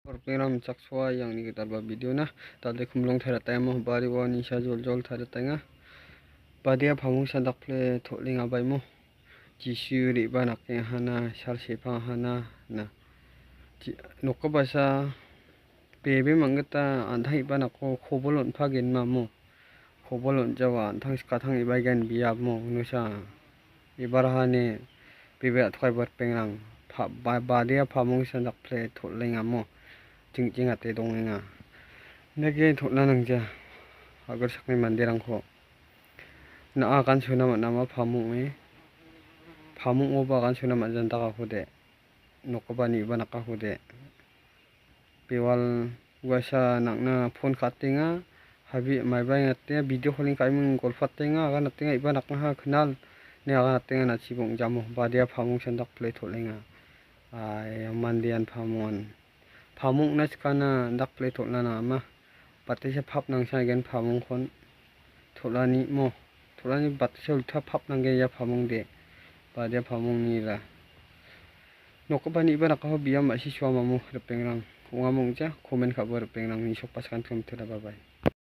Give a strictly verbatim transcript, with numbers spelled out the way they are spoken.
Ripeng rang chak suai yang ni gitar ba video na. Tade khumlong thara taimo bari o nisa jol jol thara tanga. Badia phamung sa dakphle tholinga baimo. Jisu ri ba nak hana sal sephang hana na. Nokha basa pebe mangta anthai ba nako khobolon phagen mamo. Khobolon jawa anthang kathang ibai gan biya mo nusa. Ibar hani pibe athukai bor pengrang. Pha-, ba-, badia phamung sanjak phle thotlenga mo. Ching ching ate dongenga. Nege thotna nangja. Agar sakni mandirang kho. Na akan suna ma nama phamung e. Phamung o bagan suna ma jantaka khude. Nokobani iba naka khude. Pewal waisa nakna phone khatinga, habi maibai natinga, video calling kaimung golpha tinga, aga natinga iba nakna ha khnal, ne aga natinga na chibung jamo, badia phamung sen dak play tholenga. Ai, mandian phamung. Phamung na chikana dak play tholna na ama. Batisa phap nang sa gen phamung khon. Tholani mo. Tholani batisa ultha phap nang gen ya phamung de. Badia phamung ni ra. Nokobani iba naka ho biyam bai si suama mo ripeng rang. Unga mung cha comment kha bo ripeng rang ni sok pas kan thum thera bye bye.